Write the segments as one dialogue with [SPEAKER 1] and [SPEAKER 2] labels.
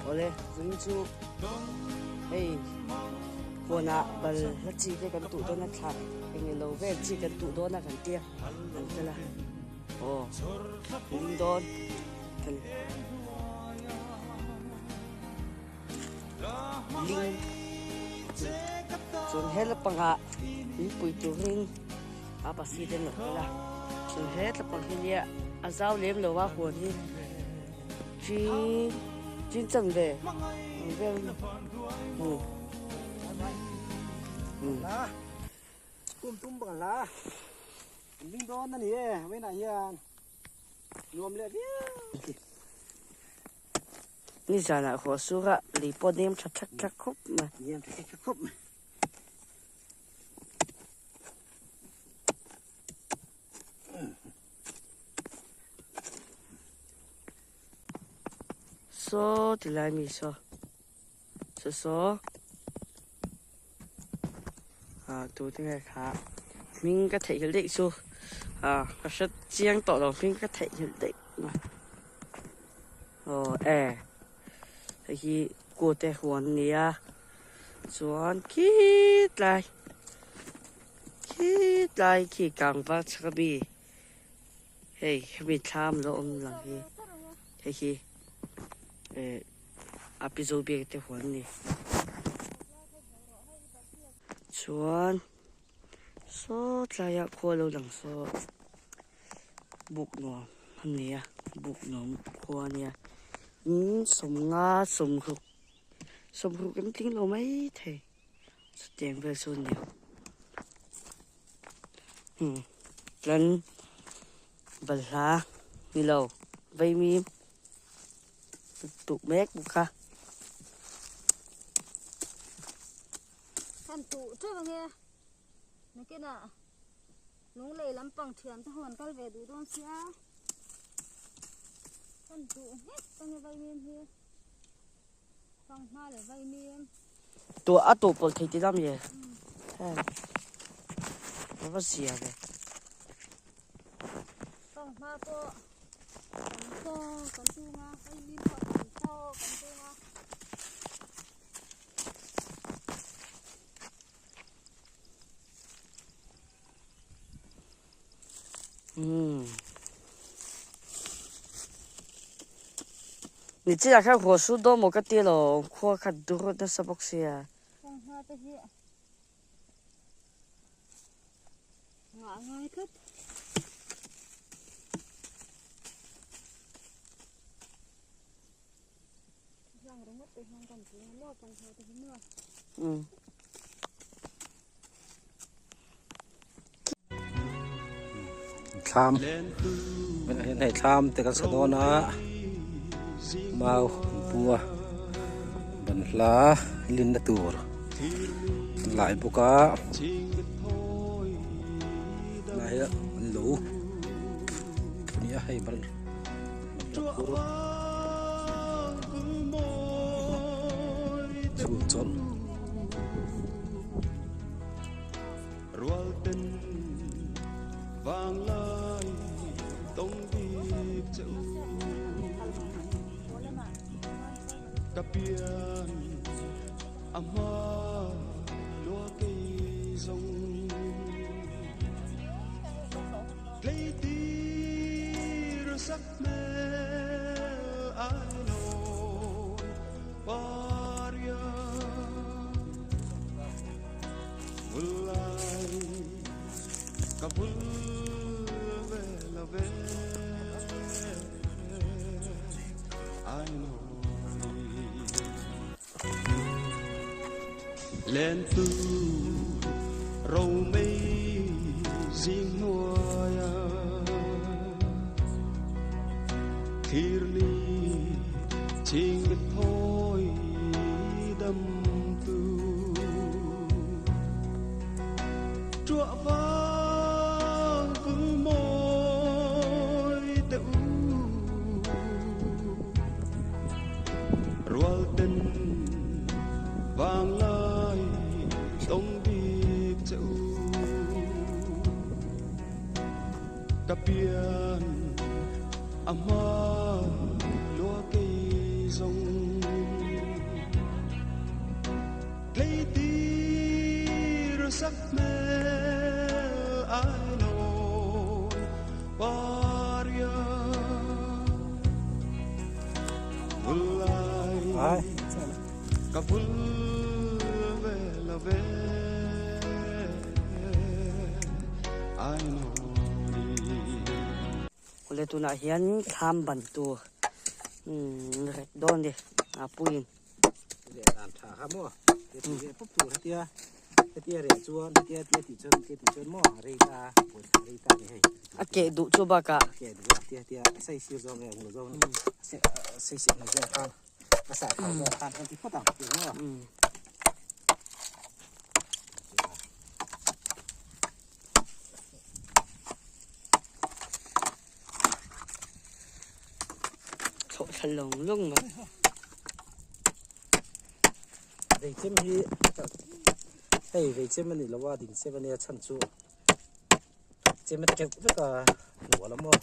[SPEAKER 1] Awle vawiin chu hei huanah bal hla chi te kan tuh dawn a thla eng ilo vel chi kan tuh dawn a kan tia kan kal a aw ling dawn kan ling chuan he lampangah min pui turin a pasi te an lo kal a chuan he lampang hi nia a zau lem lo a huan hi. Chi chin chan ve ang vel a ni. Um.
[SPEAKER 2] Kum tum bang hla ding dawn a ni e vawiinah hian nuam leh viau.
[SPEAKER 1] Nizanah haw sura lei pawh nem tha thak thak khawp mai.
[SPEAKER 2] Nem tha thak thak khawp mai.
[SPEAKER 1] Saw ti lai mi saw saw saw ah tute nge kha hming ka theihnghilh daih chu ah ka hre chiang tawh lo hming ka theihnghilh daih mai aw e hei hi kute huan a ni a chuan khitlai. Khitlai khi kangvar chhak ami hei hemi thlam lo awm lang hi hei hi eh a pi zo biak te huan a ni chuan saw tlaiah khua lo lang saw buk nuam a ni a buk nuam khua a nia in sawmnga sawmruk sawmruk an tling lo maithei. Chutiang vel chu a ni umm chuan balhla ni lo vaimim tuk mek bawk a.
[SPEAKER 3] Kan tuh teuh ange nakinah lunglei lampang thian te ho an kal ve duh dawn sia kan tuh nghet ange vaimim hi.
[SPEAKER 1] Tuah a tuah pawlh thei ti dam ye. A va zia ve. Umm. Ni chiah khan haw su dawn maw ka ti lo, khua kha dur nasa bawk sia.
[SPEAKER 3] Sangha te hi ngah ngai tlat. Hlang ringawt te hian kan tling a maw sangha te hi maw.
[SPEAKER 1] Umm.
[SPEAKER 2] Thlam hei thlam te kan sa dawn a mau an pu a banhla linna tur an lai bawk a lai hi an lo nia hei ban khur chhun chawlh.
[SPEAKER 4] Sakhmel ainawn paria Vullai ka vul ve lo ve Ainawni.
[SPEAKER 1] Awle tunah hian thlam ban tur rek dawn ni a puiin.
[SPEAKER 2] Reh dan tha kha maw he ti reh pawp tur hetia hetia reh chuan hetia tia tih chuan tia tih chuan maw a rei ta pawisa rei ta ni hei
[SPEAKER 1] a keh duh chu bakah
[SPEAKER 2] a keh duh a tia tia sei sir zawng nge englo zawng sei sir englo zawng khan a sah thau zawng khan kan ti phawt ang tih maw.
[SPEAKER 1] Thlawh thla lawng lawng mai.
[SPEAKER 2] Veichem hi hei veichem a nih loh a ding chem a nia chhan chu chem a keuh vek a hnual a maw.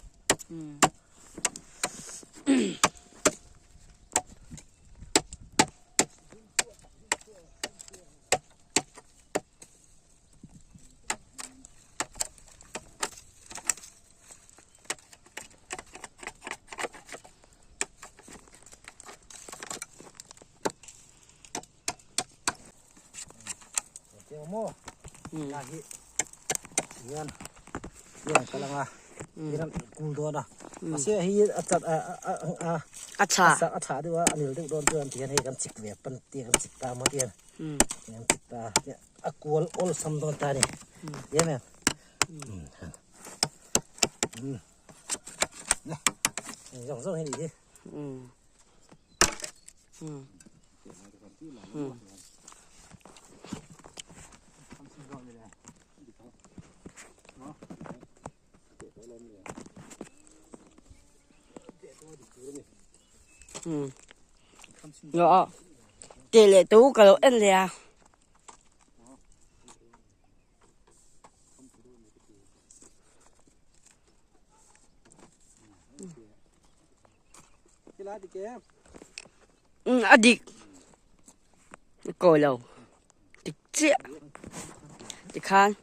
[SPEAKER 2] Hian hian kal anga hian an kul dawn a mahse hei a chat a a a
[SPEAKER 1] a tha
[SPEAKER 2] a tha deuh a a nil deuh dawn chuan tihian hei kan chik ve pan te kan chik ta maw tihian kan chik ta a kual awlsam dawn ta a ni em em Zawng zawng hi nih hi.
[SPEAKER 1] Ngọ. Tê lệ tú cả lỗ en lè. A dik. Kawi lo. Dik chiah. Tikhan.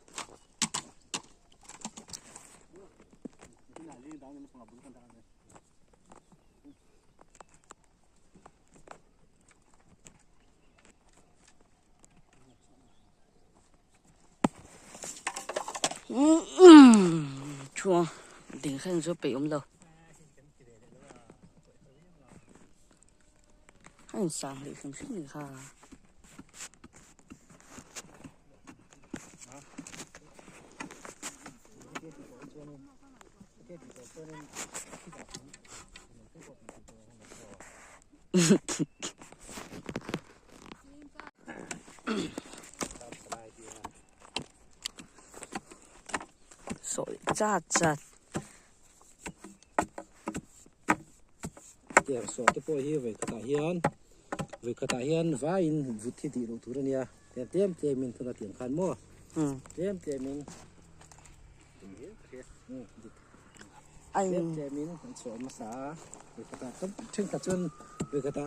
[SPEAKER 1] Chuan ding khan chu peih awm lo a in sang hlei hrim hrim ni kha. Sawi chat chat.
[SPEAKER 2] Tiang sawh te pawh hi vawi khatah hian vawi khatah hian vaiin vut hi tih loh tur a nia tiang tlem tlemin tuna tiang khan maw tlem tlemin Tlem tlemin an chhuah hmasa a, vawi khatah tam thenkhat chuan vawi khatah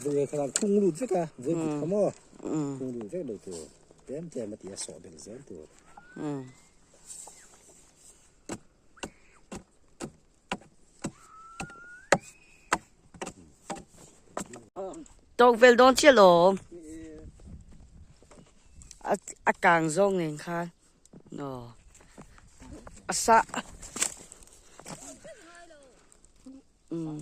[SPEAKER 2] vawi khatah an khung lut vek a, vawi kut kha maw khung lut vek lo tur tlem tlem a ti a sawh belh zel tur.
[SPEAKER 1] Tawk vel dawn chiah lawm a kang zawng nen khan. Aw a sa umm.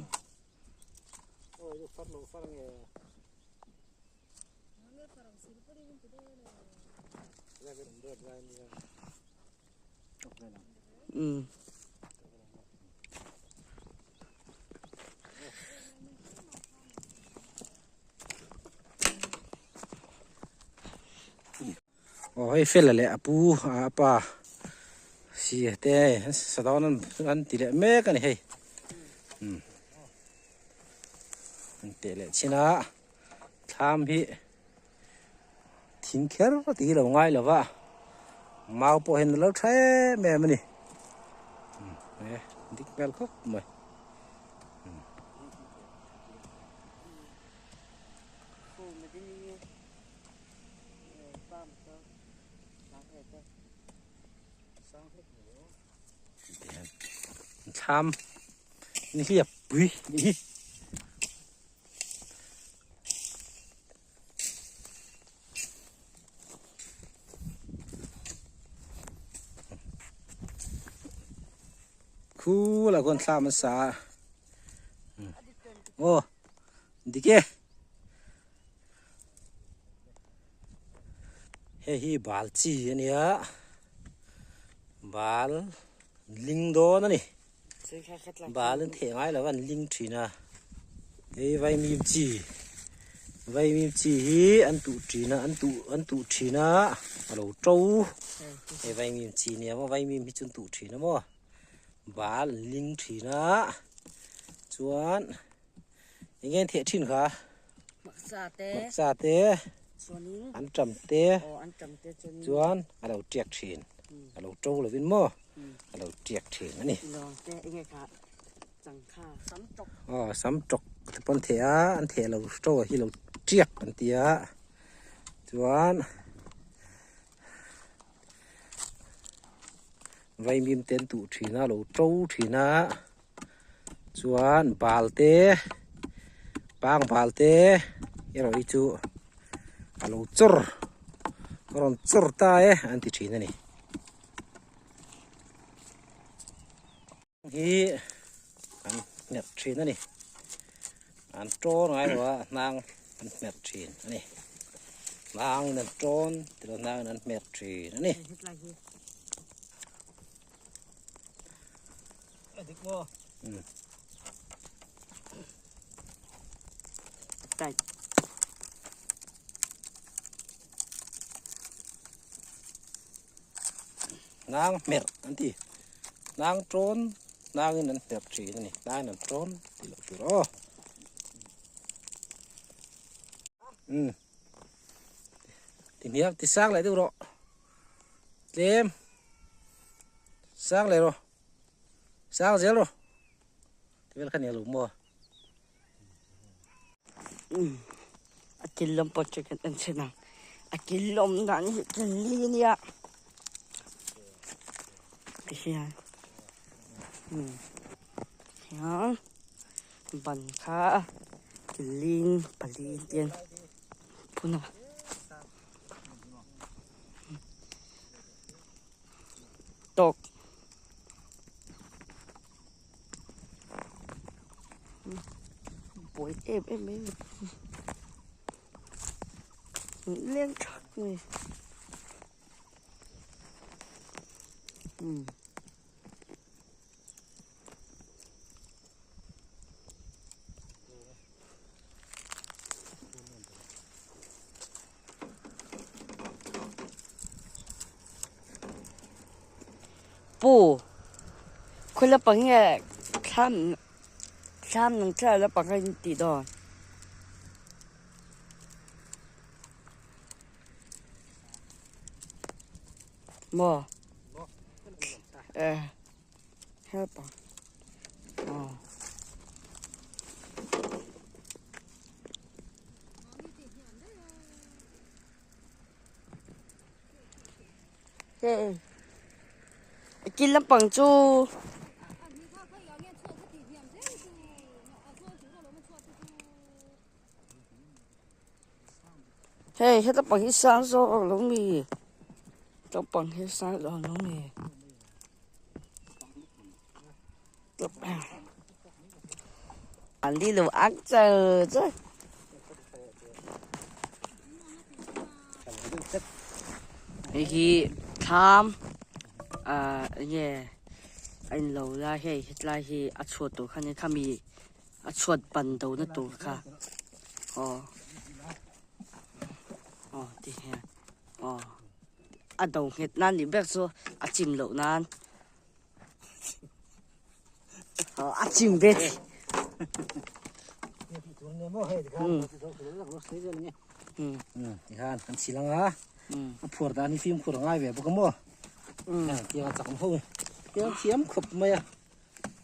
[SPEAKER 1] Umm.
[SPEAKER 2] Aw hei fela leh a pu a pa si te sa dawn an an ti leh mek a ni hei umm an teh leh chin a thlam hi thing kher tih hi lo ngai lo va mau pawh hian a lo tha em em a ni umm e dik hmel khawp mai. Thlam nihliap pui nih hi. Khu la khuan thlam an sa a. Aw dik e. Hei hi bal chi a nia bal ling dawn a ni bal an theh ngai lo a an ling thin a hei vaimim chi vaimim chi hi an tuh thin a an tuh an tuh thin a a lo to hei vaimim chi a nia maw vaimim hi chu an tuh thin a maw bal an ling thin a chuan. Eng nge an theh thin kha?
[SPEAKER 1] Hmaksa te.
[SPEAKER 2] Hmaksa te.
[SPEAKER 1] Chuanin.
[SPEAKER 2] An tam te.
[SPEAKER 1] Aw an tam te chuanin.
[SPEAKER 2] Chuan a lo tiak thin. A lo to lovin maw? A lo tiak thin a ni.
[SPEAKER 1] Lawng te eng nge kha changkha sam tawk.
[SPEAKER 2] Aw sam tawk te pawh an theh a, an theh lo to hi lo tiak an ti a. Chuan vaimim te an tuh thin a, a lo to thin a. Chuan bal te pang bal te erawh hi chu a lo chawr a rawn chawr ta e an ti thin a ni. Hi an hmet thin a ni an tawn ngai lo a hnang an hmet thin a ni hnang in an tawn tilo hnang in an hmet thin a ni. Nang hmerh an ti. Nang tawn nangin an hmerh thin a ni. Nangin an tawn tih loh tur aw. Umm. Ti hniam ti sang leh deuh rawh. Tlem. Sang leh rawh. Sang zel rawh. Ti vel kha nia lo maw.
[SPEAKER 1] A kil lawm pawh chu kan en chhin ang. A kil lawm dan hi kil li ania. Ti hian hian ban kha kil lin pali te an phun a. Tawk buai em em mai ni leng thak mai umm. Pu khawi lampang nge thlam thlam nung thla lampang kha in tih dawn. Maw eh help aw. Hei a kil lampang chu hei heta pang hi sang zawk lo mi lampang hi sang zawk lo mi. An đi lù ăn chờ chứ. Hei hi thlam ah enge a in lo lai hei hetlai hi a chhuat tur kha nia khami a chhuat ban do na tur kha aw aw ti hian aw a do nghet nan nih ber chu a chim loh nan. A chim ve chi.
[SPEAKER 2] Tikhan kan chil anga a phuar dan hi fimkhur a ngai ve bawk a maw tiang a chak ho tiang thiam khawp mai a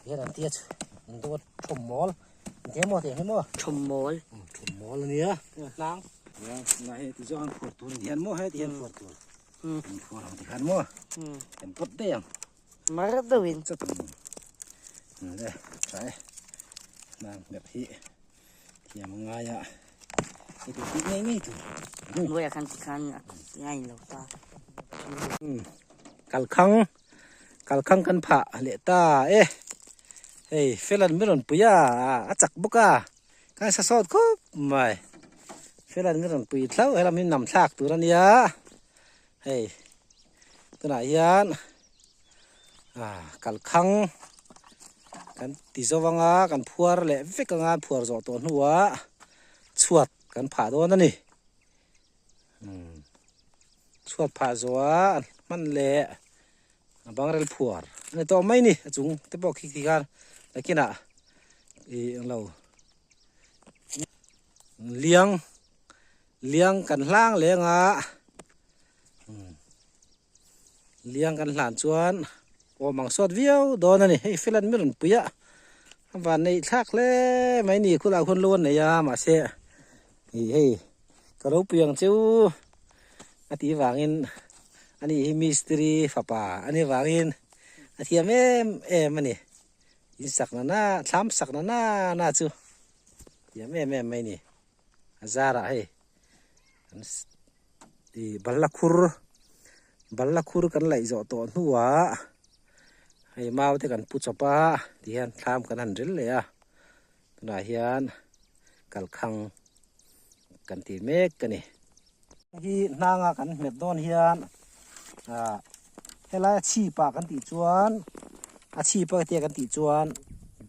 [SPEAKER 2] tihian an tia chu an dawt thawm mawl an tia maw tiang hi maw
[SPEAKER 1] thawm mawl
[SPEAKER 2] thawm mawl a nia hnang hei ti zawng an phuar tur a ni hian maw heti hian phuar tur. Kan phuar ang tikhan maw? Kan pawt daih ang.
[SPEAKER 1] Mar deuhin.
[SPEAKER 2] Chawt ang. Le, tha e. Hnang hmerh hi thiam a ngai a. Hei tur tih ngei ngei tur.
[SPEAKER 1] Hnuaiah khan tikhan a ngain lo ta.
[SPEAKER 2] Kalkhang, kalkhang kan phah leh ta e. Hei, Felan mi rawn pui a, a chak bawk a. Kan sa sawt khawp mai. Felan mi rawn pui thlauh helam hi nam thlak tur a nia. Hei, tunah hian ah kalkhang kan ti zo anga kan phuar leh vek anga phuar zawh tawh hnuah chhuat kan phah dawn a ni. Umm chhuat phah zawha hman leh a bangrel phuar a ni tawh mai ni a chung te pawh khi khi khan nakinah ih englo liang liang kan hlang leng a umm liang kan hlan chuan awm ang sawt viau dawn a ni hei filan mi rawn pui a a van neih thlak hle mai ni khulai hun lo a nei a mahse ih hei ka lo pui ang cheu a tih vangin ani hi mistiri fapa a nih vangin a thiam em em a ni in sak na na thlam sak na na na chu thiam em em mai a ni a zarah hei an ih balla khur balla khur kan laih zawh tawh hnuah hei mau te kan pu chawp a tihian thlam kan han ril leh a tunah hian kalkhang kan ti mek a ni. Hi hnanga kan hmet dawn hian ah helai a chhip ah kan tih chuan a chhip a tia kan tih chuan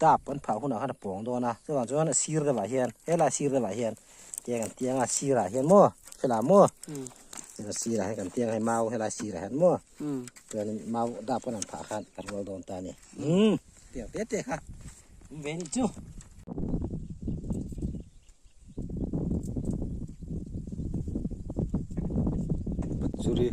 [SPEAKER 2] dap kan phah hunah khan a pawng dawn a chuvang chuan a sir deuh ah hian helai sir deuh ah hian tiang kan tiang a sirah hian maw helai maw a sirah hian kan tiang a hei mau helai sirah hian maw chuanin mau dap kan han phah khan a rual dawn ta a ni umm tiang te te kha awm ve anih chu.
[SPEAKER 4] Churi.